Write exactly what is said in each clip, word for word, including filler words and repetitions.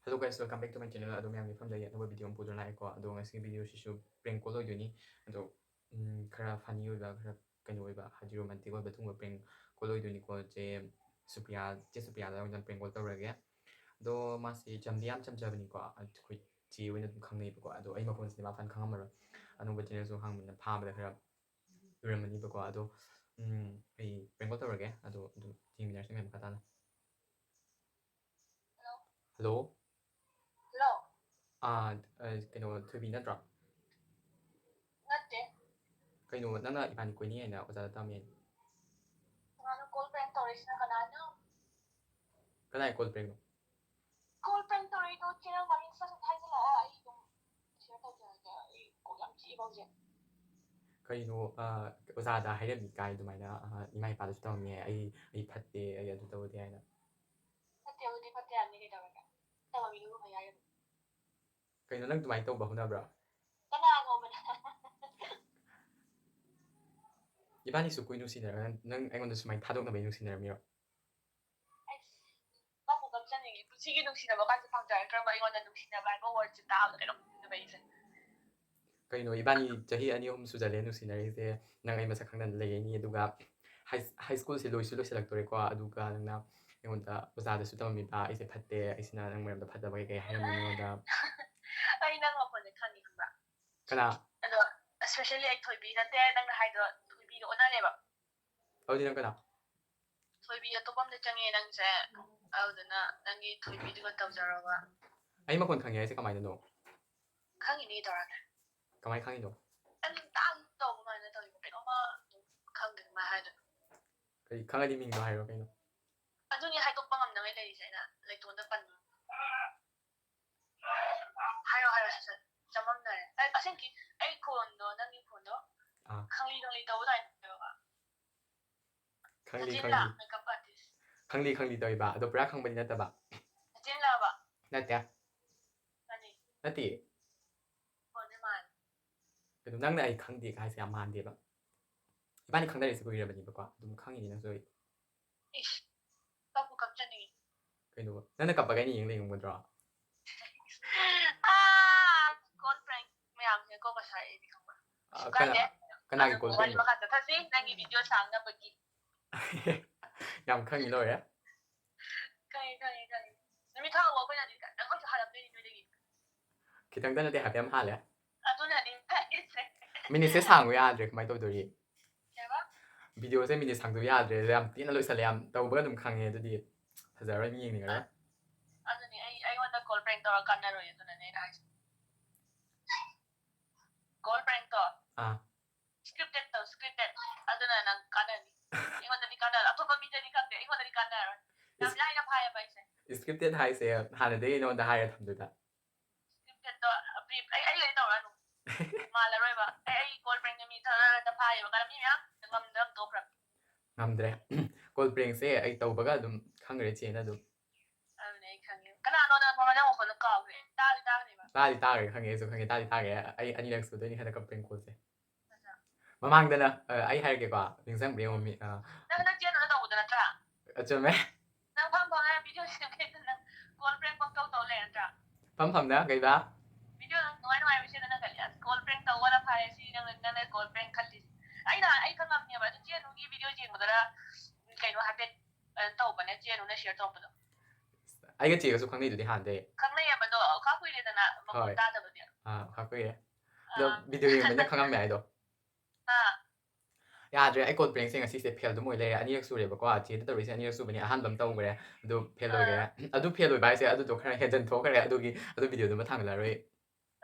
Hello guys, welcome back to my channel. ꯑꯗꯣ ꯃꯌꯥꯝꯒꯤ ꯃꯐꯝꯗ ꯑꯅꯧꯕ video ꯑꯃ ꯄꯨꯗꯨꯅ ꯂꯥꯛꯑꯦꯀꯣ꯫ ꯑꯗꯣ ꯉꯁꯤꯒꯤ video ꯁꯤꯁꯨ prank call ꯑꯣꯏꯗꯣꯏꯅꯤ꯫ ꯑꯗꯣ ꯎꯝ, ꯈꯔ funny ꯑꯣꯏꯕ, ꯈꯔ ꯀꯩꯅꯣ ꯑꯣꯏꯕ, ꯍꯥꯏꯗꯤ romantic ꯑꯣꯏꯕ ꯑꯗꯨꯒꯨꯝꯕ prank call ꯑꯣꯏꯗꯣꯏꯅꯤꯀꯣ꯫ ꯆꯦ ꯁꯨꯄ꯭ꯔꯤꯌꯥ, ꯆꯦ ꯁꯨꯄ꯭ꯔꯤꯌꯥꯗ ꯑꯣꯏꯅ prank call ꯇꯧꯔꯒꯦ꯫ ꯑꯗꯣ ꯃꯥꯁꯤ ꯆꯝꯗꯤ ꯌꯥꯝ ꯆꯝꯖꯕꯅꯤꯀꯣ, ꯑꯩꯈꯣꯏ ꯆꯦ ꯑꯣꯏꯅ ꯑꯗꯨꯝ ꯈꯪꯅꯩꯕꯀꯣ꯫ ꯑꯗꯣ ꯑꯩ ꯃꯈꯣꯟꯁꯤꯗꯤ ꯃꯥ ꯐꯅ ꯈꯪꯉꯝꯃꯔꯣꯏ, ꯑꯅꯧꯕ channelꯁꯨ ꯍꯥꯡꯕꯅꯤꯅ ꯐꯥꯕꯗ ꯈꯔ ꯂꯨꯔꯝꯃꯅꯤꯕꯀꯣ꯫ ꯑꯗꯣ ꯎꯝ, ꯑꯩ prank call ꯇꯧꯔꯒꯦ, ꯑꯗꯣ ꯑꯗꯨꯝ ꯌꯦꯡꯃꯤꯟꯅꯔꯁꯤ ꯃꯌꯥꯝ ꯃꯈꯥ ꯇꯥꯅ꯫ Hello? Hello? ꯑꯥ, ꯑ, ꯀꯩꯅꯣ, ꯊꯣꯏꯕꯤ ꯅꯠꯇ꯭ꯔꯣ? ꯅꯠꯇꯦ꯫ ꯀꯩꯅꯣ, ꯅꯪꯅ ꯏꯕꯥꯅꯤ ꯀꯣꯏꯅꯤ ꯍꯥꯏꯅ ꯑꯣꯖꯥꯗ ꯇꯝꯃꯦ꯫ ꯀꯅꯥꯅꯣ call prank ꯇꯧꯔꯛꯏꯁꯤꯅ ꯀꯅꯥꯅꯣ? ꯀꯅꯥꯏ call prankꯅꯣ? Call prank ꯇꯧꯔꯛꯏꯗꯣ channel ꯃꯃꯤꯡ ꯁꯠ ꯁꯠ ꯍꯥꯏꯖꯤꯜꯂꯛꯑꯣ, ꯑꯩ ꯑꯗꯨꯝ share ꯇꯧꯖꯔꯒꯦ꯫ ꯑꯩ ꯀꯣꯛ ꯌꯥꯝ ꯆꯤꯛꯑꯦꯕ ꯍꯧꯖꯤꯛ꯫ ꯀꯩꯅꯣ, ꯑ, ꯑꯣꯖꯥꯗ ꯍꯥꯏꯔꯝꯃꯤ ꯀꯥꯏ ꯑꯗꯨꯃꯥꯏꯅ, ꯑ, ꯏꯃꯥ ꯏꯄꯥꯗꯁꯨ ꯇꯝꯃꯝꯃꯦ, ꯑꯩ, ꯑꯩ ꯐꯠꯇꯦ, ꯑꯩ ꯑꯗꯨ ꯇꯧꯗꯦ ꯍꯥꯏꯅ꯫ ꯐꯠꯇꯦꯕꯨꯗꯤ ꯐꯠꯇꯦ ꯍꯥꯏꯕꯅꯤ, ꯀꯩꯗꯧꯔꯒꯦ? ꯐꯠꯇꯕ ꯃꯤꯗꯨꯕꯨ ꯐꯩ ꯍꯥꯏꯒꯗ꯭ꯔꯣ? ꯀꯩꯅꯣ, ꯅꯪ ꯑꯗꯨꯃꯥꯏꯅ ꯇꯧꯕ ꯍꯧꯅꯕ꯭ꯔꯣ? ꯀꯅꯥꯅꯣꯕ ꯅꯪ? ꯏꯕꯥꯅꯤꯁꯨ ꯀꯨꯏ ꯅꯨꯡꯁꯤꯅꯔꯒ ꯅꯪ, ꯅꯪ ꯑꯩꯉꯣꯟꯗ ꯁꯨꯃꯥꯏꯅ ꯊꯥꯗꯣꯛꯅꯕꯩ ꯅꯨꯡꯁꯤꯅꯔꯝꯃꯤꯔꯣ? ꯑꯩꯁ, ꯀꯞꯄꯨ ꯀꯞꯆꯅꯤꯡꯉꯤ꯫ ꯄꯨꯟꯁꯤꯒꯤ ꯅꯨꯡꯁꯤꯅꯕ ꯀꯥꯟꯁꯦ ꯐꯪꯖꯔꯛꯇ꯭ꯔꯕ ꯑꯩꯉꯣꯟꯗ ꯅꯨꯡꯁꯤꯅꯕ ꯍꯥꯏꯕ wordꯁꯦ ꯇꯥꯕꯗ ꯀꯩꯅꯣꯝ ꯐꯥꯎꯅꯤꯡꯗꯕ ꯑꯩꯁꯦ꯫ ꯀꯩꯅꯣ, ꯏꯕꯥꯅꯤ ꯆꯍꯤ ꯑꯅꯤ ꯑꯍꯨꯝ ꯁꯨꯖꯜꯂꯦ ꯅꯨꯡꯁꯤꯅꯔꯤꯁꯦ, ꯅꯪ ꯑꯩ ꯃꯁꯛ ꯈꯪꯗꯅ ꯂꯩꯔꯛꯏꯅꯤ, ꯑꯗꯨꯒ high, high schoolꯁꯦ ꯂꯣꯏꯁꯨ ꯂꯣꯏꯁꯤꯜꯂꯛꯇꯣꯔꯦꯀꯣ, ꯑꯗꯨꯒ ꯅꯪꯅ ꯑꯩꯉꯣꯟꯗ ꯑꯣꯖꯥꯗꯁꯨ ꯇꯝꯃꯝꯃꯤꯕ, ꯑꯩꯁꯦ ꯐꯠꯇꯦ, ꯑꯩꯁꯤꯅ ꯅꯪ ꯃꯔꯝꯗ ꯐꯠꯇꯕ ꯀꯩꯀꯩ ꯍꯥꯏꯔꯝꯃꯤ ꯅꯉꯣꯟꯗ꯫ ꯑꯩ ꯅꯪ ꯃꯈꯣꯟꯁꯦ ꯈꯪꯉꯤ, ꯈꯪꯕ꯭ꯔꯥ? ꯀꯅꯥ? ꯑꯗꯣ especially ꯑꯩ ꯊꯣꯏꯕꯤ ꯅꯠꯇꯦ, ꯅꯪꯅ ꯍꯥꯏꯗꯣ ꯊꯣꯏꯕꯤꯒ ꯑꯣꯟꯅꯔꯦꯕ꯫ ꯑꯗꯨꯗꯤ ꯅꯪ ꯀꯅꯥ? ꯊꯣꯏꯕꯤ ꯑꯇꯣꯞꯄ ꯑꯝꯗ ꯆꯪꯉꯦ ꯅꯪꯁꯦ, ꯑꯗꯨꯗꯨꯅ ꯅꯪꯒꯤ ꯊꯣꯏꯕꯤꯗꯨꯒ ꯇꯧꯖꯔꯣꯕ꯫ ꯑꯩ ꯃꯈꯣꯟ ꯈꯪꯉꯦ ꯍꯥꯏꯁꯦ ꯀꯃꯥꯏꯅꯅꯣ? ꯈꯪꯉꯤꯅꯤ ꯇꯧꯔꯒꯦ꯫ ꯀꯃꯥꯏꯅ ꯈꯪꯉꯤꯅꯣ? ꯅꯪ ꯇꯥꯡ ꯇꯧꯕ ꯃꯥꯅ ꯇꯧꯔꯤꯕ ꯀꯩꯅꯣꯝꯃ ꯑꯗꯨꯝ ꯈꯪꯗꯦ ꯀꯃꯥꯏꯅ ꯍꯥꯏꯗꯣꯏꯅꯣ꯫ ꯀꯩ ꯈꯪꯉꯗꯤ ꯃꯤꯡꯗꯣ ꯍꯥꯏꯔꯣ ꯀꯩꯅꯣ꯫ ꯑꯗꯨꯅꯤ ꯍꯥꯏꯗꯣꯛꯄ ꯉꯝꯗꯉꯩ ꯂꯩꯔꯤꯁꯦ ꯑꯩꯅ ꯂꯩꯇꯣꯟꯗ ꯄꯟꯕ꯫ ꯍꯥꯏꯔꯣ, ꯍꯥꯏꯔꯣ, ꯁꯠ ꯁꯠ꯫ ꯆꯃꯝꯅꯔꯦ꯫ ꯑꯩ ꯑꯁꯦꯡꯀꯤ ꯑꯩ ꯈꯣꯟꯗꯣ, ꯅꯪꯒꯤ ꯈꯣꯟꯗꯣ ꯑꯥ꯫ ꯈꯪꯂꯤ ꯈꯪꯂꯤ ꯇꯧꯕ ꯑꯗꯨꯃꯥꯏꯅ ꯇꯧꯋꯦꯕ꯫ ꯈꯪꯂꯤ ꯅꯆꯤꯟꯂꯥ ꯈꯪꯂꯤ꯫ makeup artist? ꯈꯪꯂꯤ ꯈꯪꯂꯤ ꯇꯧꯏꯕ, ꯑꯗꯣ ꯄꯨꯔꯥ ꯈꯪꯕꯗꯤ ꯅꯠꯇꯕ꯫ ꯅꯆꯤꯟꯂꯥꯕ? ꯅꯠꯇꯦ꯫ ꯃꯥꯅꯤ꯫ ꯅꯠꯇꯦ꯫ ꯈꯣꯟꯁꯦ ꯃꯥꯜꯂꯦ꯫ ꯀꯩꯅꯣ, ꯅꯪꯅ ꯑꯩ ꯈꯪꯗꯦ ꯍꯥꯏꯁꯦ ꯌꯥꯝ ꯃꯥꯟꯗꯦꯕ꯫ ꯏꯕꯥꯅꯤ ꯈꯪꯅꯔꯤꯁꯦ ꯀꯨꯏꯔꯕꯅꯦꯕꯀꯣ, ꯑꯗꯨꯝ ꯈꯪꯉꯤꯅꯤ ꯅꯪꯁꯨ ꯑꯩ꯫ ꯏꯁ, ꯀꯞꯄꯨ ꯀꯞꯆꯅꯤꯡꯉꯤ꯫ ꯀꯩꯅꯣ, ꯅꯪꯅ ꯀꯞꯄꯒ ꯑꯩꯅ ꯌꯦꯡ ꯂꯩ ꯉꯝꯒꯗ꯭ꯔꯣ? ꯑ, ꯀꯅꯥ- ꯀꯥꯟꯗꯦ꯫ ꯀꯅꯥꯒꯤ ꯑꯗꯨꯕꯨ ꯀꯣꯜ ꯋꯥꯔꯤ ꯄ꯭ꯔꯦꯡꯅꯣ? ꯃꯈꯥ ꯆꯠꯊꯁꯤ, ꯅꯪꯒꯤ ꯚꯤꯗꯤꯑꯣ ꯁꯥꯡꯅꯕꯒꯤ꯫ ꯌꯥꯝ ꯈꯪꯉꯤ ꯂꯣꯏꯔꯦ꯫ ꯈꯪꯉꯤ, ꯈꯪꯉꯤ, ꯈꯪꯉꯤ꯫ ꯅꯨꯃꯤꯠ ꯊꯥ ꯑꯩꯈꯣꯏꯅꯗꯤ ꯈꯤꯇꯪ ꯑꯣꯏꯁꯨ ꯍꯥꯜꯂꯝꯗꯣꯏꯅꯤ ꯅꯣꯏꯗꯒꯤ꯫ ꯈꯤꯇꯪꯗ ꯅꯠꯇꯦ, ꯍꯥꯏꯐꯦꯠ ꯍꯥꯜꯂꯦ꯫ ꯑꯗꯨꯅꯅꯤ ꯍꯥꯏꯁꯦ꯫ ꯃꯤꯅꯤꯠꯁꯦ ꯁꯥꯡꯕ ꯌꯥꯗ꯭ꯔꯦ, ꯀꯃꯥꯏꯅ ꯇꯧꯗꯣꯔꯤ? ꯀꯩꯕ? ꯚꯤꯗꯤꯑꯣꯁꯦ ꯃꯤꯅꯤꯠ ꯁꯥꯡꯗꯕ ꯌꯥꯗ꯭ꯔꯦ, ꯌꯥꯝ ꯊꯤꯅ ꯂꯣꯏꯁꯜꯂꯦ, ꯌꯥꯝ ꯇꯧꯕꯒ ꯑꯗꯨꯝ ꯈꯪꯉꯦ, ꯑꯗꯨꯗꯤ ꯐꯖꯔꯣꯏ, ꯃꯤ ꯌꯦꯡꯅꯤꯡꯉꯔꯣꯏ꯫ ꯑꯗꯨꯅꯤ, ꯑꯩ, ꯑꯩꯉꯣꯟꯗ ꯀꯣꯜ ꯄ꯭ꯔꯦꯡ ꯇꯧꯔ ꯀꯥꯟꯅꯔꯣꯏ, ꯑꯗꯨꯅꯅꯦ ꯑꯩꯅ ꯍꯥꯏꯁꯦ꯫ ꯀꯣꯜ ꯄ꯭ꯔꯦꯡ ꯇꯣ꯫ ꯑꯥ꯫ Scripted ꯇꯧ, scripted꯫ ꯑꯗꯨꯅ ꯅꯪ ꯀꯥꯟꯅꯅꯤ꯫ ꯑꯩꯉꯣꯟꯗꯗꯤ ꯀꯥꯟꯅꯔꯣꯏ, ꯑꯇꯣꯞꯄ ꯃꯤꯗꯗꯤ ꯈꯪꯗꯦ, ꯑꯩꯉꯣꯟꯗꯗꯤ ꯀꯥꯟꯅꯔꯣꯏ꯫ ꯌꯥꯝ ꯏꯁ- ꯂꯥꯏꯅ ꯐꯥꯏꯌꯦꯕ ꯑꯩꯁꯦ꯫ Scripted ꯍꯥꯏꯁꯦ ꯍꯥꯟꯅꯗꯒꯤ ꯑꯩꯉꯣꯟꯗ ꯍꯥꯏꯔ ꯊꯝꯗꯣꯏꯕ꯫ Scripted ꯇꯣ brief ꯑꯩ, ꯑꯩꯒꯗꯤ ꯇꯧꯔꯅꯨ꯫ ꯃꯥꯜꯂꯔꯣꯏꯕ꯫ ꯑꯩ, ꯑꯩ ꯀꯣꯜ ꯄ꯭ꯔꯦꯡꯗ ꯃꯤ ꯊꯥꯖꯗ ꯐꯥꯏꯌꯦꯕ, ꯀꯥꯟꯅ ꯃꯤ ꯃꯌꯥꯝ ꯉꯝꯗꯅ ꯇꯣꯛꯈ꯭ꯔꯕ꯫ ꯉꯝꯗ꯭ꯔꯦ꯫ ꯀꯣꯜ ꯄ꯭ꯔꯦꯡꯁꯦ ꯑꯩ ꯇꯧꯕꯒ ꯑꯗꯨꯝ ꯈꯪꯈ꯭ꯔꯦ ꯆꯦꯅ ꯑꯗꯨꯝ꯫ ꯑꯗꯨꯅꯦ ꯑꯩ ꯈꯪꯉꯦ꯫ ꯀꯅꯥꯅꯣ ꯅꯪ ꯃꯃꯤꯡ ꯃꯈꯣꯟꯗꯣ ꯀꯥꯎꯈ꯭ꯔꯦ꯫ ꯇꯥꯗꯤ ꯇꯥꯈ꯭ꯔꯦꯕ꯫ ꯇꯥꯗꯤ ꯇꯥꯈ꯭ꯔꯦ, ꯈꯪꯉꯦ, ꯑꯩꯁꯨ ꯈꯪꯉꯦ, ꯇꯥꯗꯤ ꯇꯥꯈ꯭ꯔꯦ꯫ ꯑꯩ ꯑꯅꯤꯔꯛ ꯁꯨꯗꯣꯏꯅꯤ ꯍꯟꯗꯛ ꯄ꯭ꯔꯦꯡ ꯀꯣꯜꯁꯦ꯫ ꯃꯃꯥꯡꯗꯅ, ꯑ, ꯑꯩ ꯍꯥꯏꯔꯛꯀꯦꯀꯣ, ꯅꯤꯡꯁꯤꯡꯕ꯭ꯔꯥ ꯌꯦꯡꯉꯣ, ꯃꯤ, ꯑ, ꯅꯪ ꯍꯟꯗꯛ ꯆꯦꯟꯗꯨꯅ ꯇꯧꯕꯗꯣ ꯅꯠꯇ꯭ꯔꯥ? ꯑ, ꯆꯨꯝꯃꯦ꯫ ꯅꯪ ꯐꯝ ꯐꯝꯅ ꯚꯤꯗꯤꯑꯣ ꯁꯦꯝꯒꯦꯗ ꯅꯪ ꯀꯣꯜ ꯄ꯭ꯔꯦꯡ ꯄꯪꯇꯧ ꯇꯧ ꯂꯩꯔꯦ ꯅꯠꯇ꯭ꯔꯥ? ꯐꯝ ꯐꯝꯅ ꯀꯩꯕ? ꯚꯤꯗꯤꯑꯣ ꯅꯪ ꯅꯨꯡꯉꯥꯏ ꯅꯨꯡꯉꯥꯏꯕ ꯁꯦꯝꯗ ꯅꯪ ꯈꯜꯂꯤ, "ꯑꯁ, ꯀꯣꯜ ꯄ꯭ꯔꯦꯡ ꯇꯧꯕꯅ ꯐꯔꯦ", ꯁꯤ ꯅꯪ, ꯅꯪꯅ ꯀꯣꯜ ꯄ꯭ꯔꯦꯡ ꯈꯜꯂꯤꯁꯦ꯫ ꯑꯩꯅ, ꯑꯩ ꯈꯪꯉꯝꯅꯦꯕ, ꯑꯗꯨ ꯆꯦꯟꯗꯨꯒꯤ ꯚꯤꯗꯤꯑꯣ ꯌꯦꯡꯕꯗꯔ, ꯀꯩꯅꯣ ꯍꯥꯏꯐꯦꯠ, ꯑ, ꯇꯧꯕꯅꯦ, ꯆꯦꯟꯗꯨꯅ share ꯇꯧꯔꯛꯄꯗꯣ꯫ ꯑꯩꯒ ꯆꯦꯒꯁꯨ ꯈꯪꯅꯩꯗꯨꯗꯤ ꯍꯥꯟꯅꯗꯩ꯫ ꯈꯪꯅꯩꯌꯦꯕ, ꯑꯗꯣ ꯈꯥ ꯀꯨꯏꯔꯦꯗꯅ ꯃꯈꯣꯟ ꯍꯣꯏ꯫ ꯇꯥꯗꯕꯗꯤ꯫ ꯑꯥ, ꯈꯥ ꯀꯨꯏꯔꯦ꯫ ꯑꯗꯣ ꯑꯥ꯫ ꯚꯤꯗꯤꯑꯣ ꯌꯦꯡꯕꯅꯤꯅ ꯈꯪꯉꯝꯃꯦ ꯍꯥꯏꯗꯣ꯫ ꯑꯥ꯫ ꯌꯥꯗ꯭ꯔꯦ, ꯑꯩ ꯀꯣꯜ ꯄ꯭ꯔꯦꯡꯁꯦ ꯉꯁꯤꯁꯦ fail ꯑꯗꯨꯝ ꯑꯣꯏ ꯂꯩꯔꯦ꯫ ꯑꯅꯤꯔꯛ ꯁꯨꯔꯦꯕꯀꯣ, ꯆꯦꯗ ꯇꯧꯔꯤꯁꯦ ꯑꯅꯤꯔꯛ ꯁꯨꯕꯅꯦ꯫ ꯑꯍꯥꯟꯕ ꯑꯃ ꯇꯧꯈ꯭ꯔꯦ, ꯑꯗꯨ fail ꯑꯣꯏꯈ꯭ꯔꯦ꯫ ꯑꯥ꯫ ꯑꯗꯨ fail ꯑꯣꯏꯕ ꯍꯥꯏꯁꯦ ꯑꯗꯨꯗꯣ ꯈꯔ ꯍꯦꯟꯖꯟ ꯊꯣꯛꯈ꯭ꯔꯦ, ꯑꯗꯨꯒꯤ ꯑꯗꯨ ꯚꯤꯗꯤꯑꯣꯗꯨꯃ ꯊꯥꯡꯒꯠꯂꯔꯣꯏ꯫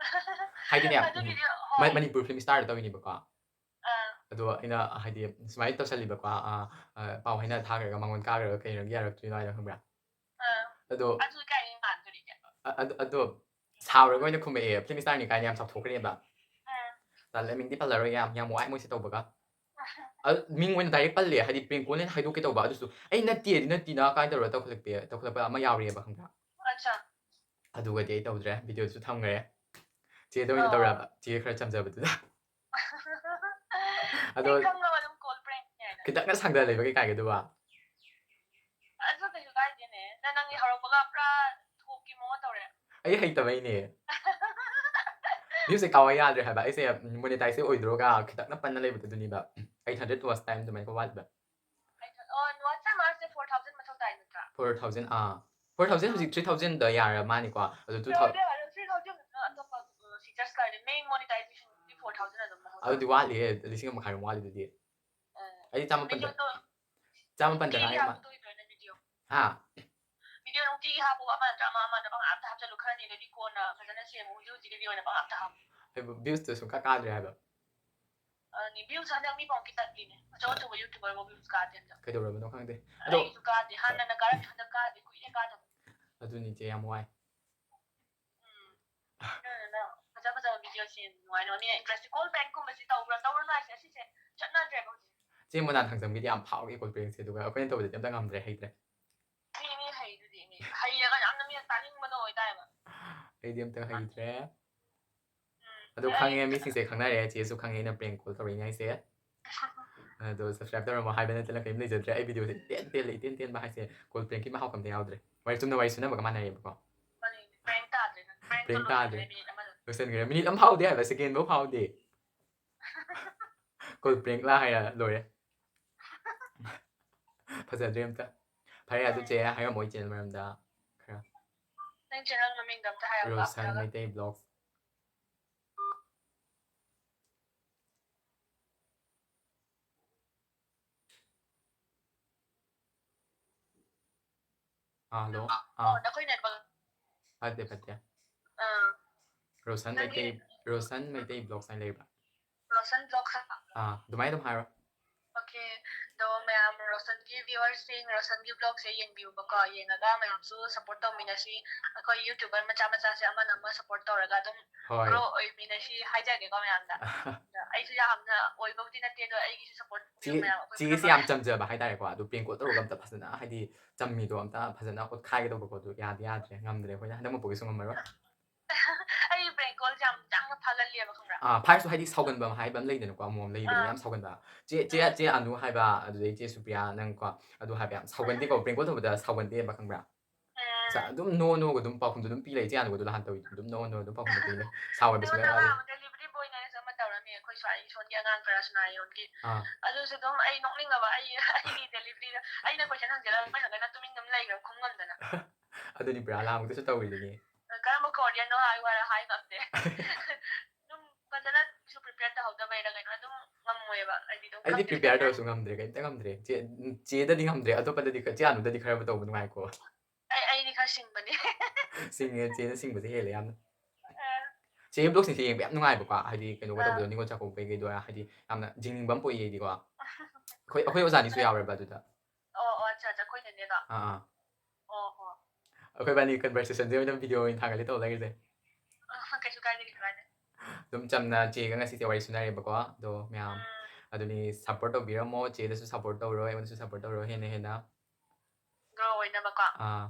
ꯍꯥꯏꯗꯤꯅꯦ, ꯑꯗꯨ ꯎꯝ, ꯚꯤꯗꯤꯑꯣ, ꯃ-, ꯍꯣꯏ꯫ ꯃꯅꯤꯄꯨꯔ ꯐꯤꯂꯝ ꯁ꯭ꯇꯥꯔꯗ ꯇꯧꯔꯤꯅꯦꯕꯀꯣ꯫ ꯑꯥ꯫ ꯑꯗꯣ ꯑꯩꯅ ꯍꯥꯏꯗꯤ ꯁꯨꯃꯥꯏꯅ ꯇꯧꯁꯜꯂꯤꯕꯀꯣ, ꯑꯥ, ꯑꯥ, ꯄꯥꯎ ꯍꯥꯏꯅ ꯊꯥꯈ꯭ꯔꯒ ꯃꯉꯣꯟ ꯀꯥꯈ꯭ꯔꯒ ꯀꯩꯅꯣ ꯌꯥꯔꯛꯇ꯭ꯔꯤꯅꯣ ꯍꯥꯏꯅ, ꯈꯪꯕ꯭ꯔꯥ? ꯑꯥ꯫ ꯑꯗꯣ ꯑꯗꯨ ꯀꯥꯏꯗꯩ ꯃꯥꯟꯗꯣꯔꯤꯒꯦ? ꯑ-, ꯑꯗꯨ, ꯑꯗꯣ ꯁꯥꯎꯔꯒ ꯑꯣꯏꯅ ꯈꯨꯝꯃꯛꯑꯦ, ꯐꯤꯂꯝ ꯁ꯭ꯇꯥꯔꯅꯤ ꯀꯥꯏꯅ ꯌꯥꯝ ꯆꯥꯎꯊꯣꯛꯈ꯭ꯔꯦꯕ꯫ ꯑꯥ꯫ ꯇꯜꯂꯦ, ꯃꯤꯡꯗꯤ ꯄꯜꯂꯔꯣꯏꯒꯦ, ꯌꯥꯝ, ꯌꯥꯝ ꯋꯥꯏ ꯃꯣꯏꯁꯦ ꯇꯧꯕꯒ꯫ ꯑꯗꯨ ꯃꯤꯡ ꯑꯣꯏꯅ direct ꯄꯜꯂꯦ, ꯍꯥꯏꯗꯤ prank call ꯍꯥꯏꯗꯣꯛꯀꯦ ꯇꯧꯕ, ꯑꯗꯨꯁꯨ ꯑꯩ ꯅꯠꯇꯦ, ꯑꯩꯗꯤ ꯅꯠꯇꯦꯅ ꯀꯥꯏꯅ ꯇꯧꯔꯒ ꯇꯧꯈꯠꯂꯛꯄ, ꯇꯧꯈꯠꯂꯛꯄ ꯑꯃ ꯌꯥꯎꯔꯤꯑꯕ, ꯈꯪꯕ꯭ꯔꯥ? ꯑꯠꯆꯥ꯫ ꯑꯗꯨꯒꯗꯤ ꯑꯩ ꯇꯧꯗ꯭ꯔꯦ, ꯚꯤꯗꯤꯑꯣꯗꯨꯁꯨ ꯊꯝꯈ꯭ꯔꯦ꯫ ꯆꯦꯗ ꯑꯣꯏꯅ ꯑꯣ꯫ ꯇꯧꯔꯛꯑꯕ, ꯆꯦ ꯈꯔ ꯆꯝꯖꯕꯗꯨꯗ꯫ ꯑꯗꯣ ꯑꯩ ꯈꯪꯉꯕ ꯑꯗꯨꯝ call prank ꯅꯦ ꯍꯥꯏꯅ꯫ ꯈꯤꯇꯪꯒ ꯁꯥꯡꯊ ꯂꯩꯕ ꯀꯩ ꯀꯥꯏꯒꯦ ꯑꯗꯨꯕꯣ? ꯑꯗꯨ ꯀꯩꯁꯨ ꯀꯥꯏꯗꯦꯅꯦ꯫ ꯅꯪ, ꯅꯪꯒꯤ ꯍꯧꯔꯛꯄꯒ ꯄꯨꯔꯥ ꯊꯣꯛꯀꯤ ꯃꯑꯣꯡ ꯇꯧꯔꯦ꯫ ꯑꯩ ꯍꯩꯇꯕꯩꯅꯦ꯫ Viewsꯁꯦ ꯀꯥꯎ ꯌꯥꯗ꯭ꯔꯦ ꯍꯥꯏꯕ꯫ ꯑꯩꯁꯦ monetizeꯁꯦ ꯑꯣꯏꯗ꯭ꯔꯣꯒ ꯈꯤꯇꯪꯅ ꯄꯟꯅ ꯂꯩꯕꯗꯣ ꯑꯗꯨꯅꯤꯕ꯫ Eight hundred watch time ꯑꯗꯨꯃꯥꯏꯅ ꯋꯥꯠꯂꯤꯕ꯫ ꯑꯣ, WhatsApp ꯃꯥꯁꯦ four thousand ꯃꯊꯧ ꯇꯥꯏ ꯅꯠꯇ꯭ꯔꯥ? Four thousand, ꯑꯥ, four thousand ꯍꯧꯖꯤꯛ three thousandꯗ ꯌꯥꯔ ꯃꯥꯅꯤꯀꯣ꯫ ꯑꯗꯨ two thousand ꯌꯥꯔꯦ, three thousand ꯑꯇꯣꯞꯄ features ꯀꯥꯏꯗꯤ main monetizationꯗꯤ four thousand ꯑꯗꯨꯝ ꯃꯊꯧ ꯇꯥꯏ꯫ ꯑꯗꯨꯗꯤ ꯋꯥꯠꯂꯤꯍꯦ, ꯂꯤꯁꯤꯡ ꯑꯃ ꯃꯈꯥꯏꯔꯣꯝ ꯋꯥꯠꯂꯤꯗꯨꯗꯤ꯫ ꯑ, ꯑꯩꯗꯤ ꯆꯥꯃꯥꯄꯟꯗ videoꯗꯣ ꯆꯥꯃꯥꯄꯟꯗ ꯅꯨꯡꯇꯤꯒꯤ ꯉꯥꯏꯔꯤ ꯃꯥ꯫ ꯍꯥꯞꯄꯗꯣꯏꯗ꯭ꯔꯣ ꯅꯪ video? ꯍꯥ? Video ꯅꯨꯡꯇꯤꯒꯤ ꯍꯥꯞꯄꯣ, ꯑꯃ ꯅꯠꯇ꯭ꯔ ꯑꯃ, ꯑꯃ ꯅꯠꯇ꯭ꯔ ꯄꯪꯍꯥꯞꯇ ꯍꯥꯞꯆꯜꯂꯨ, ꯈꯔꯅꯤꯗꯨꯗꯤ ꯀꯣꯟꯅ ꯐꯖꯅ ꯁꯦꯝꯃꯨ, ꯍꯧꯖꯤꯛ ꯍꯧꯖꯤꯛꯀꯤꯗꯤ ꯑꯣꯏꯅ ꯄꯪꯍꯥꯞꯇ ꯍꯥꯞꯄꯣ꯫ ꯑꯩꯕꯨ viewsꯇꯣ ꯁꯨꯡꯀꯥ ꯀꯥꯗ꯭ꯔꯦ ꯍꯥꯏꯕ꯫ ꯑꯗꯨꯅꯤ, views ꯍꯟꯗꯛ ꯃꯤ ꯄꯥꯎ ꯈꯤꯇꯪ ꯇꯠꯂꯤꯅꯦ, ꯑꯆꯧ ꯑꯆꯧꯕ YouTuberꯕꯨ views ꯀꯥꯗꯦ ꯍꯟꯗꯛ꯫ ꯀꯩꯗꯧꯔꯕꯅꯣ ꯈꯪꯗꯦ꯫ ꯑꯗꯣ ꯑꯩꯁꯨ ꯀꯥꯗꯦ, ꯍꯥꯟꯅꯅ ꯀꯥꯔꯝꯃꯤ, ꯍꯟꯗꯛ ꯀꯥꯗꯦ, ꯀꯨꯏꯔꯦ ꯀꯥꯗꯕ꯫ ꯑꯗꯨꯅꯤ ꯆꯦ, ꯌꯥꯝ ꯋꯥꯏ꯫ ꯎꯝ꯫ ꯑꯗꯨꯗꯨꯅ ꯐꯖ ꯐꯖꯕ video ꯁꯦꯝ ꯅꯨꯡꯉꯥꯏꯅꯕ, ꯃꯤꯅ interest, call prank ꯀꯨꯝꯕꯁꯤ ꯇꯧꯕ꯭ꯔꯥ ꯇꯧꯔꯨꯅꯨ ꯍꯥꯏꯁꯦ, ꯑꯁꯤꯁꯦ ꯆꯠꯅꯗ꯭ꯔꯦꯕ ꯍꯧꯖꯤꯛ꯫ ꯆꯦ ꯃꯣꯅꯥ ꯊꯥꯡꯖꯝꯒꯤꯗꯤ ꯌꯥꯝ ꯐꯥꯎꯏ call prankꯁꯦ, ꯑꯗꯨꯒ ꯑꯩꯈꯣꯏꯅ ꯇꯧꯕꯗꯗꯤ ꯑꯝꯇ ꯉꯝꯗ꯭ꯔꯦ, ꯍꯩꯇ꯭ꯔꯦ꯫ ꯃꯤ, ꯃꯤ ꯍꯩꯗꯨꯗꯤ, ꯃꯤ ꯍꯩꯔꯒ ꯌꯥꯝꯅ ꯃꯤꯅ ꯇꯥꯅꯤꯡꯕꯗꯣ ꯑꯣꯏꯇꯥꯏꯕ꯫ ꯑꯩꯗꯤ ꯑꯝꯇ ꯍꯩꯇ꯭ꯔꯦ꯫ ꯎꯝ꯫ ꯑꯗꯣ ꯈꯪꯉꯦ, ꯃꯤꯁꯤꯡꯁꯦ ꯈꯪꯅꯔꯦ, ꯆꯦꯁꯨ ꯈꯪꯉꯦ ꯑꯩꯅ prank call ꯇꯧꯔꯛꯏꯅꯦ ꯍꯥꯏꯁꯦ꯫ ꯑꯗꯣ subscribe ꯇꯧꯔꯝꯃꯣ ꯍꯥꯏꯕ ꯅꯠꯇꯅ ꯀꯔꯤꯝ ꯂꯩꯖꯗ꯭ꯔꯦ꯫ ꯑꯩ videoꯁꯦ ꯏꯇꯦꯟ ꯇꯦꯜꯂꯦ, ꯏꯇꯦꯟ ꯇꯦꯟꯕ ꯍꯥꯏꯁꯦ, call prankꯀꯤ ꯃꯍꯥꯎ ꯑꯝꯇ ꯌꯥꯎꯗ꯭ꯔꯦ꯫ ꯋꯥꯔꯤ ꯆꯨꯝꯅ ꯋꯥꯔꯤ ꯁꯨꯅꯕꯒ ꯃꯥꯟꯅꯩꯌꯦꯕꯀꯣ꯫ ꯃꯥꯅꯦ, prank ꯇꯥꯗ꯭ꯔꯦ ꯅꯪ꯫ Prankꯇꯣ Prank ꯇꯥꯗ꯭ꯔꯦ꯫ ꯂꯣꯏꯁꯤꯟꯈ꯭ꯔꯦ minute ꯑꯃꯗ꯫ ꯂꯣꯏꯁꯤꯟꯈ꯭ꯔꯦ꯫ Minute ꯑꯃ ꯐꯥꯎꯗꯦ ꯍꯥꯏꯕ, secondꯐꯧ ꯐꯥꯎꯗꯦ꯫ Call prankꯂꯥ ꯍꯥꯏꯔ ꯂꯣꯏꯔꯦ꯫ ꯐꯖꯗ꯭ꯔꯦ ꯑꯝꯇ꯫ ꯐꯔꯦ, ꯑꯗꯨ ꯆꯦ ꯍꯥꯏꯔꯝꯃꯣ ꯑꯩ channel ꯃꯔꯝꯗ ꯈꯔ꯫ ꯅꯪ channel ꯃꯃꯤꯡꯗꯣ ꯑꯝꯇ ꯍꯥꯏꯔꯛꯑꯣ, ꯔꯣꯁꯟ ꯂꯥꯞꯊꯣꯛꯑꯒ꯫ ꯃꯩꯇꯩ Vlogs꯫ ꯑꯥ, hello꯫ ꯑꯥ꯫ ꯑꯣ, ꯅꯈꯣꯏ network꯫ ꯐꯠꯇꯦ, ꯐꯠꯇꯦ꯫ ꯑꯥ꯫ ꯔꯣꯁꯟ ꯅꯪꯒꯤ ꯃꯩꯇꯩ, ꯔꯣꯁꯟ ꯃꯩꯇꯩ Vlogs ꯍꯥꯏꯅ ꯂꯩꯕ꯭ꯔꯥ? ꯔꯣꯁꯟ Vlogs ꯍꯥꯏꯕ? ꯑꯥ, ꯑꯗꯨꯃꯥꯏꯅ ꯑꯗꯨꯝ ꯍꯥꯏꯔꯣ꯫ Okay, ꯑꯗꯣ ꯃꯌꯥꯝ ꯔꯣꯁꯟꯒꯤ viewersꯁꯤꯡ, ꯔꯣꯁꯟꯒꯤ vlogꯁꯦ ꯌꯦꯡꯕꯤꯌꯨꯕꯀꯣ, ꯌꯦꯡꯉꯒ ꯃꯌꯥꯝꯁꯨ support ꯇꯧꯃꯤꯟꯅꯁꯤ꯫ ꯑꯩꯈꯣꯏ YouTuber ꯃꯆꯥ ꯃꯆꯥꯁꯦ ꯑꯃꯅ ꯑꯃ support ꯇꯧꯔꯒ ꯑꯗꯨꯝ ꯍꯣꯏ꯫ Grow ꯑꯣꯏꯃꯤꯟꯅꯁꯤ ꯍꯥꯏꯖꯒꯦꯀꯣ ꯃꯌꯥꯝꯗ꯫ ꯑꯗ ꯑꯩꯁꯨ ꯌꯥꯝꯅ ꯑꯣꯏꯕꯕꯨꯗꯤ ꯅꯠꯇꯦ, ꯑꯗꯣ ꯑꯩꯒꯤꯁꯨ support ꯆꯦ-, ꯇꯧꯕꯤꯌꯨ ꯃꯌꯥꯝ, ꯑꯩꯈꯣꯏ ꯆꯦꯁꯦ ꯄꯨꯝꯅꯃꯛ꯫ ꯌꯥꯝ ꯆꯝꯖꯕ ꯍꯥꯏꯇꯥꯔꯦꯀꯣ꯫ ꯑꯗꯨ prank call ꯇꯧꯔꯒ ꯑꯝꯇ ꯐꯖꯅ, ꯍꯥꯏꯗꯤ, ꯆꯝꯃꯤꯗꯣ ꯑꯝꯇ ꯐꯖꯅ ꯎꯠꯈꯥꯏꯒꯗꯧꯕꯀꯣ꯫ ꯑꯗꯨ ꯌꯥꯗꯤ ꯌꯥꯗ꯭ꯔꯦ, ꯉꯝꯗ꯭ꯔꯦ, ꯑꯩꯈꯣꯏꯅ ꯍꯟꯗꯛ ꯃꯄꯣꯛꯀꯤꯁꯨ ꯉꯝꯃꯔꯣꯏ꯫ ꯑꯩ prank callꯁꯦ ꯌꯥꯝ ꯌꯥꯡꯅ ꯐꯥꯒꯜꯂꯦꯕ, ꯈꯪꯕ꯭ꯔꯥ? ꯑꯥ, ꯐꯥꯔꯁꯨ ꯍꯥꯏꯗꯤ ꯁꯥꯎꯒꯟꯕ ꯑꯃ ꯍꯥꯏꯕ ꯑꯃ ꯂꯩꯗꯅꯀꯣ, ꯑꯃꯨꯛ ꯑꯃꯨꯛ ꯂꯩꯕꯅꯦ ꯑꯥ꯫ ꯌꯥꯝ ꯁꯥꯎꯒꯟꯕ꯫ ꯆꯦ, ꯆꯦ, ꯑꯥ꯫ ꯆꯦ ꯑꯅꯨ ꯍꯥꯏꯕ, ꯑꯗꯨꯗꯩ ꯆꯦ ꯁꯨꯄ꯭ꯔꯤꯌꯥ, ꯅꯪꯀꯣ, ꯑꯗꯨ ꯍꯥꯏꯕ ꯌꯥꯝ ꯁꯥꯎꯒꯟꯗꯦꯀꯣ, prank call ꯇꯧꯕꯗ ꯁꯥꯎꯒꯟꯗꯦꯕ, ꯈꯪꯕ꯭ꯔꯥ? ꯎꯝ, ꯆꯥ-, ꯑꯗꯨꯝ ꯅꯣ ꯅꯣꯒ ꯑꯗꯨꯝ ꯄꯥꯎꯈꯨꯝꯗꯣ ꯑꯗꯨꯝ ꯄꯤ ꯂꯩ꯫ ꯏꯆꯦ ꯑꯅꯨꯒꯗꯣ ꯅꯍꯥꯟ ꯇꯧꯋꯤꯗꯣ ꯑꯗꯨꯝ ꯅꯣ ꯅꯣ ꯑꯗꯨꯝ ꯄꯥꯎꯈꯨꯝꯗꯣ ꯄꯤ ꯂꯩ꯫ ꯁꯥꯎ ꯍꯥꯏꯕꯁꯨ ꯑꯩꯉꯣꯟꯗ ꯃꯌꯥꯝ ꯌꯥꯎꯋꯦ꯫ ꯑꯃ delivery boy ꯅ ꯑꯃ ꯇꯧꯔꯝꯃꯤ ꯑꯩꯈꯣꯏ ꯁ꯭ꯋꯥꯏ ꯁꯣꯟꯒꯤ ꯑꯉꯥꯡ ꯈꯔ ꯁꯅꯥꯌꯣꯟꯒꯤ꯫ ꯑꯥ꯫ ꯑꯗꯨꯁꯨ ꯑꯗꯨꯝ ꯑꯩ ꯅꯣꯛꯅꯤꯡꯉꯕ ꯑꯩ ꯑꯩꯒꯤ delivery ꯗ ꯑꯩꯅ question ꯍꯪꯖꯜꯂꯒ ꯃꯣꯏ ꯍꯪꯒꯅ ꯇꯨꯃꯤꯟ ꯑꯗꯨꯝ ꯂꯩꯈ꯭ꯔꯕ ꯈꯨꯝ ꯉꯝꯗꯅ꯫ ꯑꯗꯨꯅꯤ ꯄꯨꯔꯥ ꯂꯥꯡꯕꯗꯁꯨ ꯇꯧꯔꯤꯗꯨꯅꯤ꯫ ꯀꯔꯝꯕ Korean ꯅꯣ ꯍꯥꯏꯌꯨ ꯍꯥꯏꯔ ꯍꯥꯏ ꯉꯝꯗꯦ꯫ ꯑꯗꯨꯝ ꯐꯖꯅꯁꯨ prepare ꯇꯧꯍꯧꯗꯕꯩꯔ ꯀꯩꯅꯣ ꯑꯗꯨꯝ ꯉꯝꯃꯣꯏꯕ ꯍꯥꯏꯗꯤ ꯑꯗꯨꯝ ꯑꯩꯗꯤ ꯈꯪꯗꯦ prepare ꯇꯧꯔꯁꯨ ꯉꯝꯗ꯭ꯔꯦ, ꯀꯩꯝꯇ ꯉꯝꯗ꯭ꯔꯦ꯫ ꯆꯦ-, ꯆꯦꯗꯗꯤ ꯉꯝꯗ꯭ꯔꯦ, ꯑꯇꯣꯞꯄꯗꯗꯤ ꯈꯔ, ꯆꯦ ꯑꯅꯨꯗꯗꯤ ꯈꯔꯕꯨ ꯇꯧꯕ ꯅꯨꯡꯉꯥꯏꯀꯣ꯫ ꯑꯩ, ꯑꯩꯗꯤ ꯈꯔ ꯁꯤꯡꯕꯅꯦ꯫ ꯁꯤꯡꯉꯦ, ꯆꯦꯅ ꯁꯤꯡꯕꯁꯦ ꯍꯦꯜꯂꯦ ꯌꯥꯝꯅ꯫ ꯑ꯫ ꯆꯦꯒꯤ vlog ꯁꯤꯡꯁꯦ ꯌꯦꯡꯕ ꯌꯥꯝ ꯅꯨꯡꯉꯥꯏꯕꯀꯣ, ꯍꯥꯏꯗꯤ ꯀꯩꯅꯣꯒ ꯑ꯫ ꯇꯧꯕꯗꯣ, ꯅꯤꯉꯣꯜ ꯆꯥꯛꯀꯧꯕ ꯀꯩꯀꯩꯗꯣ, ꯍꯥꯏꯗꯤ ꯌꯥꯝꯅ ꯌꯦꯡꯅꯤꯡꯕ ꯑꯃ ꯄꯣꯛꯏ ꯑꯩꯗꯤꯀꯣ꯫ ꯑꯩꯈꯣꯏ, ꯑꯩꯈꯣꯏ ꯑꯣꯖꯥꯅꯤꯁꯨ ꯌꯥꯎꯔꯕ ꯑꯗꯨꯗ꯫ ꯑꯣ, ꯑꯣ, ꯑꯠꯆꯥ, ꯑꯠꯆꯥ, ꯑꯩꯈꯣꯏ ꯅꯦꯅꯦꯗꯣ? ꯑꯥ, ꯑꯥ꯫ ꯑꯣ, ꯑꯣ꯫ ꯑꯩꯈꯣꯏ ꯏꯕꯥꯅꯤ conversation ꯁꯦ ꯑꯣꯏꯅ video ꯑꯣꯏꯅ ꯊꯥꯒꯠꯂꯦ ꯇꯧ ꯂꯩꯔꯤꯁꯦ꯫ ꯑ, ꯀꯩꯁꯨ ꯀꯥꯏꯗꯦ, ꯀꯩꯁꯨ ꯀꯥꯏꯗꯦ꯫ ꯑꯗꯨꯝ ꯆꯝꯅ ꯆꯦꯒ ꯉꯁꯤꯁꯦ ꯋꯥꯔꯤ ꯁꯨꯅꯔꯦꯕꯀꯣ꯫ ꯑꯗꯣ ꯃꯌꯥꯝ ꯎꯝ꯫ ꯑꯗꯨꯅꯤ, support ꯇꯧꯕꯤꯔꯝꯃꯣ, ꯆꯦꯗꯁꯨ support ꯇꯧꯔꯣ, ꯑꯩꯉꯣꯟꯗꯁꯨ support ꯇꯧꯔꯣ ꯍꯦꯟꯅ ꯍꯦꯟꯅ꯫ Grow ꯑꯣꯏꯅꯕꯀꯣ꯫ ꯑꯥ꯫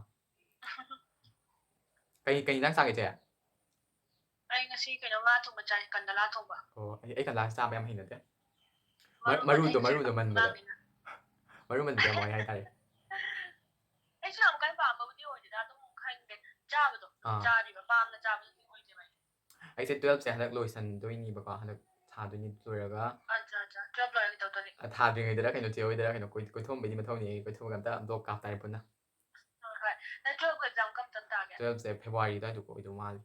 ꯀꯩ, ꯀꯩ ꯏꯟꯖꯥꯡ ꯆꯥꯒꯦ, ꯆꯦ? ꯑꯩ ꯉꯁꯤ ꯀꯩꯅꯣ, ꯉꯥ ꯊꯣꯡꯕ ꯆꯥꯏ, ꯀꯟꯗꯂꯥ ꯊꯣꯡꯕ꯫ ꯑꯣ, ꯑꯩ, ꯑꯩ ꯀꯟꯗꯂꯥ ꯆꯥꯕ ꯌꯥꯝ ꯍꯩꯅꯗꯦ꯫ ꯃꯔꯨ ꯃꯔꯨꯗꯣ, ꯃꯟ-, ꯃꯔꯨꯗꯣ ꯃꯟꯕꯗꯣ꯫ ꯉꯥꯡꯉꯤꯅ꯫ ꯃꯔꯨ ꯃꯟꯕꯗꯣ ꯌꯥꯝ ꯋꯥꯏ ꯍꯥꯏꯇꯥꯔꯦ꯫ ꯑꯩꯁꯨ ꯌꯥꯝ ꯀꯟꯅ ꯄꯥꯝꯕꯕꯨꯗꯤ ꯑꯣꯏꯗꯦꯗ, ꯑꯗꯨꯝ ꯈꯪꯗꯦ, ꯆꯥꯕꯗꯣ ꯑꯥ꯫ ꯆꯥꯔꯤꯕ, ꯄꯥꯝꯅ ꯆꯥꯕꯗꯨꯗꯤ ꯑꯣꯏꯗꯦꯕ ꯑꯩ꯫ ꯑꯩꯁꯦ twelve ꯁꯦ ꯍꯟꯗꯛ ꯂꯣꯏꯁꯟꯗꯣꯏꯅꯤꯕꯀꯣ, ꯍꯟꯗꯛ ꯊꯥꯗꯣꯏꯅꯤ ꯂꯣꯏꯔꯒ꯫ ꯑꯠꯆꯥ, ꯑꯠꯆꯥ, twelve ꯂꯣꯏꯔꯒ ꯀꯩꯗꯧꯗꯣꯏꯅꯤ? ꯑ, ꯊꯥꯗ꯭ꯔꯤꯉꯩꯗꯔ ꯀꯩꯅꯣ ꯆꯦ ꯍꯣꯏꯗꯔ ꯀꯩꯅꯣ ꯀꯣꯏ-, ꯀꯣꯏꯊꯣꯛꯑꯝꯕꯩꯗꯤ ꯃꯊꯧꯅꯤ, ꯑꯩ ꯀꯣꯏꯊꯣꯛꯑꯒ ꯑꯝꯇ vlog ꯀꯥꯞ ꯇꯥꯔꯦ ꯄꯨꯟꯅ꯫ ꯍꯣꯏ, ꯍꯣꯏ꯫ ꯅꯪ twelve exam ꯀꯔꯝ ꯀꯥꯟ ꯇꯥꯒꯦ? Twelve ꯁꯦ February ꯑꯗꯨꯋꯥꯏꯗ ꯑꯣꯏꯗꯧ ꯃꯥꯜꯂꯤ꯫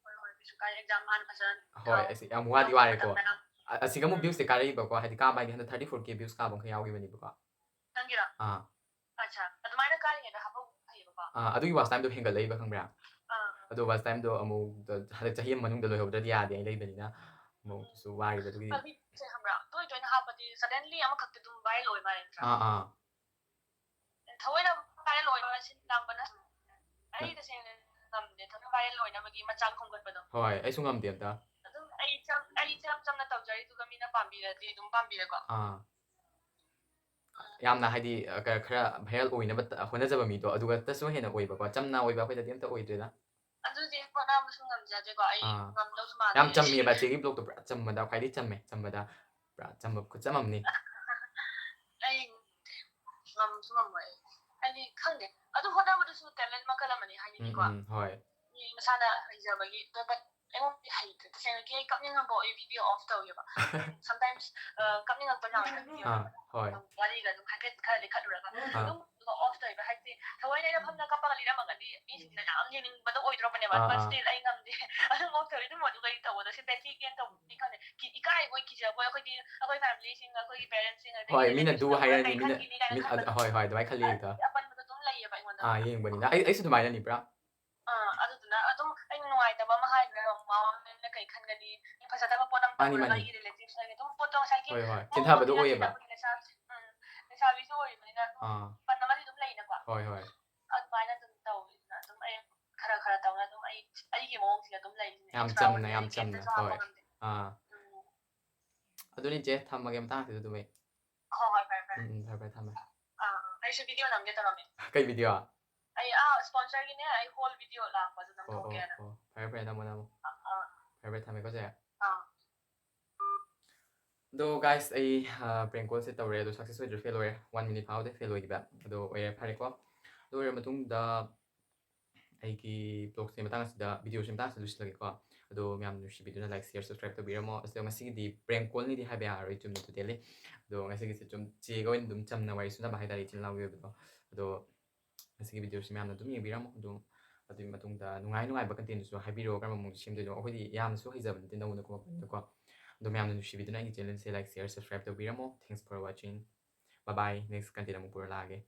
ꯍꯣꯏ, ꯍꯣꯏ, ꯀꯩꯁꯨ ꯀꯥꯏꯗꯦ, exam ꯍꯥꯟꯅ ꯐꯖꯅ ꯍꯣꯏ, ꯊꯥꯎ꯫ ꯑꯁ, ꯌꯥꯝ ꯋꯥꯗꯤ ꯃꯇꯝ ꯋꯥꯔꯦꯀꯣ꯫ ꯃꯌꯥꯝ꯫ ꯑ-, ꯑꯁꯤꯒ ꯑꯃꯨꯛ ꯎꯝ꯫ Views ꯁꯦ ꯀꯥꯔꯛꯏꯕꯀꯣ, ꯍꯥꯏꯗꯤ ꯀꯥꯕ ꯍꯥꯏꯗꯤ ꯍꯟꯗꯛ thirty four K views ꯀꯥꯕ ꯑꯃꯈꯛ ꯌꯥꯎꯈꯤꯕꯅꯦꯕꯀꯣ꯫ ꯅꯪꯒꯤꯔꯣ? ꯑꯥ꯫ ꯑꯠꯆꯥ, ꯑꯗꯨꯃꯥꯏꯅ ꯀꯥꯔꯤꯉꯩꯗ ꯍꯥꯞꯍꯧꯕ ꯐꯩꯌꯦꯕꯀꯣ꯫ ꯑꯥ, ꯑꯗꯨꯒꯤ watch time ꯗꯣ ꯍꯦꯟꯒꯠꯂꯛꯏꯕ, ꯈꯪꯕ꯭ꯔꯥ? ꯑꯥ꯫ ꯑꯗꯣ watch time ꯗꯣ ꯑꯃꯨꯛ ꯍꯟꯗꯛ ꯆꯍꯤ ꯑꯃ ꯃꯅꯨꯡꯗ ꯂꯣꯏꯍꯧꯗ꯭ꯔꯗꯤ ꯌꯥꯗꯦ ꯍꯥꯏꯅ ꯂꯩꯕꯅꯤꯅ, ꯑꯃꯨꯛꯁꯨ ꯋꯥꯔꯤꯕ ꯑꯗꯨꯒꯤꯗꯤ꯫ ꯑꯗꯨꯗꯤ ꯁꯦ ꯈꯪꯕ꯭ꯔꯥ? ꯇꯣꯏ ꯇꯣꯏꯅ ꯍꯥꯞꯄꯗꯤ suddenly ꯑꯃꯈꯛꯇ ꯑꯗꯨꯝ viral ꯑꯣꯏ ꯃꯥꯜꯂꯦ, ꯅꯠꯇ꯭ꯔꯥ? ꯑꯥ, ꯑꯥ꯫ ꯊꯑꯣꯏꯅ viral ꯑꯣꯏꯕ ꯁꯤꯟ ꯂꯥꯡꯕꯅ ꯑꯩ ꯇꯁꯦꯡꯅ ꯉꯝꯗꯦ, ꯊꯑꯣꯏꯅ viral ꯑꯣꯏꯅꯕꯒꯤ ꯃꯆꯥꯛ ꯈꯣꯝꯒꯠꯄꯗꯣ꯫ ꯍꯣꯏ, ꯑꯩꯁꯨ ꯉꯝꯗꯦ ꯑꯝꯇ꯫ ꯑꯗꯨꯝ ꯑꯩ ꯏꯆꯝ, ꯑꯩ ꯏꯆꯝ ꯆꯝꯅ ꯇꯧꯖꯔꯤꯗꯨꯒ ꯃꯤꯅ ꯄꯥꯝꯕꯤꯔꯗꯤ ꯑꯗꯨꯝ ꯄꯥꯝꯕꯤꯔꯦꯀꯣ꯫ ꯑꯥ꯫ ꯌꯥꯝꯅ ꯍꯥꯏꯗꯤ, ꯑ, ꯈꯔ, ꯈꯔ viral ꯑꯣꯏꯅꯕ ꯇ-, ꯍꯣꯠꯅꯖꯕ ꯃꯤꯗꯣ ꯑꯗꯨꯒ ꯇꯁꯨ ꯍꯦꯟꯅ ꯑꯣꯏꯕꯀꯣ꯫ ꯆꯝꯅ ꯑꯣꯏꯕ ꯑꯩꯈꯣꯏꯗꯗꯤ ꯑꯝꯇ ꯑꯣꯏꯗ꯭ꯔꯦꯗ꯫ ꯑꯗꯨꯗꯤ ꯍꯣꯠꯅꯕꯁꯨ ꯉꯝꯖꯗ꯭ꯔꯦꯀꯣ꯫ ꯑꯩ ꯑꯥ꯫ ꯉꯝꯗꯧꯁꯨ ꯃꯥꯟꯗꯦ꯫ ꯌꯥꯝ ꯆꯝꯃꯦꯕ, ꯆꯦꯒꯤ vlog ꯇꯣ ꯄꯨꯔꯥ ꯆꯝꯕꯗ, ꯈ꯭ꯋꯥꯏꯗꯒꯤ ꯆꯝꯃꯦ, ꯆꯝꯕꯗ ꯄꯨꯔꯥ ꯆꯝꯕ ꯈꯨꯆꯝ ꯑꯃꯅꯤ꯫ ꯑꯩ ꯉꯝꯁꯨ ꯉꯝꯃꯣꯏ꯫ ꯍꯥꯏꯗꯤ ꯈꯪꯗꯦ, ꯑꯗꯨ ꯍꯣꯠꯅꯕꯗꯨꯁꯨ talent ꯃꯈꯜ ꯑꯃꯅꯤ ꯎꯝ, ꯍꯥꯏꯅꯤꯡꯉꯤꯀꯣ꯫ ꯎꯝ, ꯍꯣꯏ. ꯃꯤ ꯃꯁꯥꯅ ꯍꯩꯖꯕꯒꯤ ꯑꯗꯣ, but ꯑꯩꯉꯣꯟꯗꯗꯤ ꯍꯩꯇ꯭ꯔꯦ ꯇꯁꯦꯡꯅꯒꯤ꯫ ꯑꯩ ꯀꯞꯅꯤꯡꯉꯝꯕ ꯑꯩ video off ꯇꯧꯋꯦꯕ꯫ Sometimes ꯑ, ꯀꯞꯅꯤꯡꯉꯛꯄ ꯌꯥꯎꯋꯦ video ꯑꯥ, ꯍꯣꯏ. ꯋꯥꯔꯤꯒ ꯑꯗꯨꯝ ꯍꯥꯏꯐꯦꯠ ꯈꯔ ꯂꯤꯈꯠꯂꯨꯔꯒ ꯑꯥ. ꯑꯗꯨꯝ off ꯇꯧꯋꯦꯕ꯫ ꯍꯥꯏꯗꯤ ꯊꯑꯣꯏꯅ ꯑꯩꯅ ꯐꯝꯅ ꯀꯞꯄꯒ ꯂꯤꯔꯝꯃꯒꯗꯤ ꯃꯤꯁꯤꯡꯅ ꯌꯥꯝ ꯌꯦꯡꯅꯤꯡꯕꯗꯣ ꯑꯣꯏꯗ꯭ꯔꯣꯕꯅꯦꯕ꯫ ꯑꯥ, But ꯑꯥ. Still ꯑꯩ ꯉꯝꯗꯦ꯫ ꯑꯗꯨꯝ off ꯇꯧꯋꯦ꯫ ꯑꯗꯨꯝ ꯑꯗꯨꯒ ꯑꯩ ꯇꯧꯕꯗꯣ sympathy gain ꯇꯧꯕꯗꯤ ꯈꯪꯗꯦ꯫ ꯀꯤ- ꯏꯀꯥꯏꯕꯣꯏ ꯀꯤꯖꯕꯣꯏ ꯑꯩꯈꯣꯏꯗꯤ ꯑꯩꯈꯣꯏ familyꯁꯤꯡ ꯑꯩꯈꯣꯏꯒꯤ parentsꯁꯤꯡ ꯑꯗꯒꯤ ꯍꯣꯏ, ꯃꯤꯅ ꯑꯗꯨ relativesꯅ ꯎꯔꯒ ꯍꯥꯏꯔꯅꯤ, ꯀꯩ ꯃꯤꯅ ꯈꯟꯈꯤꯅꯤ ꯀꯥꯏꯅ ꯃꯤ- ꯈꯟꯕꯗꯣ꯫ ꯍꯣꯏ, ꯍꯣꯏ, ꯑꯗꯨꯃꯥꯏꯅ ꯈꯜꯂꯤ ꯍꯦꯛꯇ. ꯑꯗꯨꯒꯤ ꯑꯄꯟꯕꯗꯣ ꯑꯗꯨꯝ ꯂꯩꯌꯦꯕ ꯑꯩꯉꯣꯟꯗ꯫ ꯑꯥ, ꯌꯦꯡꯕꯅꯤꯅ ꯑꯩ ꯑꯩꯁꯨ ꯑꯗꯨꯃꯥꯏꯅꯅꯤ ꯄꯨꯔꯥ. ꯑꯥ, ꯑꯗꯨꯗꯨꯅ ꯑꯗꯨꯝ ꯑꯩꯅ ꯅꯨꯡꯉꯥꯏꯇꯕ ꯑꯃ ꯍꯥꯏꯈ꯭ꯔꯦ, ꯃꯃꯥ ꯍꯣꯏꯅ ꯀꯩ ꯈꯟꯒꯅꯤ, ꯃꯤ ꯐꯖꯗꯕ ꯄꯣꯠ ꯑꯃ ꯃꯥꯅꯤ, ꯇꯧꯔꯒ ꯃꯥꯅꯤ. ꯑꯩꯒꯤ relativesꯅ ꯑꯗꯨꯝ ꯄꯣꯠꯇꯣ ꯉꯁꯥꯏꯒꯤ ꯍꯣꯏ, ꯍꯣꯏ. ꯃꯑꯣꯡ ꯆꯤꯟꯊꯕꯗꯣ ꯄꯣꯠꯇꯣ ꯑꯣꯏꯌꯦꯕ. ꯅꯠꯇꯦꯗꯅ ꯑꯩꯈꯣꯏ ꯂꯩꯁꯥꯕꯤ-, ꯎꯝ, ꯂꯩꯁꯥꯕꯤꯁꯨ ꯑꯣꯏꯔꯤꯕꯅꯤꯅ ꯑꯗꯨꯝ ꯑꯥ, ꯄꯟ ꯑꯃꯗꯤ ꯑꯗꯨꯝ ꯂꯩꯅꯀꯣ꯫ ꯍꯣꯏ, ꯍꯣꯏ. ꯑꯗꯨꯃꯥꯏꯅ ꯑꯗꯨꯝ ꯇꯧꯋꯦ꯫ ꯑꯗꯨꯅ ꯑꯗꯨꯝ ꯑꯩ ꯈꯔ ꯈꯔ ꯇꯧꯅ ꯑꯗꯨꯝ ꯑꯩ ꯑꯩꯒꯤ ꯃꯑꯣꯡꯁꯤꯗ ꯑꯗꯨꯝ ꯂꯩꯔꯤꯁꯤꯅꯦ꯫ ꯌꯥꯝ Extra ꯆꯝꯅ, ordinary ꯌꯥꯝ ꯀꯩꯝꯇꯁꯨ ꯆꯝꯅ. ꯍꯣꯏ. ꯍꯥꯞꯄ ꯉꯝꯗꯦ꯫ ꯑꯥ. ꯎꯝ. ꯑꯗꯨꯅꯤ ꯆꯦ, ꯊꯝꯃꯒꯦ ꯃꯇꯥꯡꯁꯤꯗ ꯑꯗꯨꯝ ꯑꯩ. ꯍꯣꯏ, ꯍꯣꯏ, ꯐꯔꯦ, ꯐꯔꯦ꯫ ꯎꯝ, ꯎꯝ, ꯐꯔꯦ, ꯐꯔꯦ, ꯊꯝꯃꯦ. ꯑꯥ, ꯑꯩꯁꯨ video ꯅꯝꯒꯦ ꯇꯧꯔꯝꯃꯦ꯫ ꯀꯩ video? ꯑꯩ, ꯑꯥ, sponsorꯒꯤꯅꯦ, ꯑꯩ haul video ꯂꯥꯛꯄ ꯑꯗꯨ ꯑꯣ, ꯑꯣ, ꯅꯝꯊꯣꯛꯀꯦꯅ꯫ ꯑꯣ. ꯐꯔꯦ, ꯐꯔꯦ, ꯅꯝꯃꯣ, ꯅꯝꯃꯣ. ꯑꯥ, ꯑꯥ, ꯐꯔꯦ, ꯐꯔꯦ, ꯊꯝꯃꯦꯀꯣ ꯆꯦ. ꯑꯥ. ꯑꯗꯣ guys, ꯑꯩ, ꯑ, prank callꯁꯦ ꯇꯧꯔꯦ, ꯑꯗꯣ success ꯑꯣꯏꯗ꯭ꯔꯦ, fail ꯑꯣꯏꯔꯦ. One minute ꯐꯥꯍꯧꯗꯦ, fail ꯑꯣꯏꯈꯤꯕ꯫ ꯑꯗꯣ ꯑꯣꯏꯔꯦ, ꯐꯔꯦꯀꯣ. ꯑꯗꯨ ꯑꯣꯏꯔ ꯃꯇꯨꯡꯗ ꯑꯩꯒꯤ vlogꯁꯦ ꯃꯇꯥꯡ ꯑꯁꯤꯗ, videoꯁꯦ ꯃꯇꯥꯡ ꯑꯁꯤꯗ ꯂꯣꯏꯁꯤꯜꯂꯒꯦꯀꯣ꯫ ꯑꯗꯣ ꯃꯌꯥꯝ ꯅꯨꯡꯁꯤꯕꯤꯗꯨꯅ like, share, subscribe ꯇꯧꯕꯤꯔꯝꯃꯣ꯫ ꯑꯁꯤꯗ ꯉꯁꯤꯒꯤꯗꯤ prank callꯅꯤꯗꯤ ꯍꯥꯏꯕ ꯌꯥꯔꯔꯣꯏ, ꯆꯨꯝꯅ totally. ꯑꯗꯣ ꯉꯁꯤꯒꯤꯁꯦ ꯁꯨꯝ ꯆꯦꯒ ꯑꯣꯏꯅ ꯑꯗꯨꯝ ꯆꯝꯅ ꯋꯥꯔꯤ ꯁꯨꯅꯕ ꯍꯥꯏꯇꯥꯔꯦ, ꯏꯆꯤꯜ ꯏꯅꯥꯎꯒꯤ ꯑꯣꯏꯕꯗꯣ꯫ ꯑꯗꯣ ꯉꯁꯤꯒꯤ videoꯁꯤ ꯃꯌꯥꯝꯅ ꯑꯗꯨꯝ ꯌꯦꯡꯕꯤꯔꯝꯃꯣ꯫ ꯑꯗꯨꯝ ꯑꯗꯨꯒꯤ ꯃꯇꯨꯡꯗ ꯅꯨꯡꯉꯥꯏ ꯅꯨꯡꯉꯥꯏꯕ contentꯗꯨꯁꯨ ꯍꯥꯏꯕꯤꯔꯛꯑꯣ, ꯀꯔꯝꯕ ꯃꯑꯣꯡꯗ ꯁꯦꯝꯗꯣꯏꯅꯣ꯫ ꯑꯩꯈꯣꯏꯗꯤ ꯌꯥꯝꯅꯁꯨ ꯍꯩꯖꯕ ꯅꯠꯇꯦ, ꯅꯧꯅ ꯀꯨꯝꯃꯛꯄꯅꯤꯅꯀꯣ꯫ ꯑꯗꯣ ꯃꯌꯥꯝꯅ ꯅꯨꯡꯁꯤꯕꯤꯗꯨꯅ ꯑꯩꯒꯤ channelꯁꯦ like, share, subscribe ꯇꯧꯕꯤꯔꯝꯃꯣ꯫ Thanks for watching. Bye bye. Next content ꯑꯃꯨꯛ ꯄꯨꯔ ꯂꯥꯛꯑꯒꯦ꯫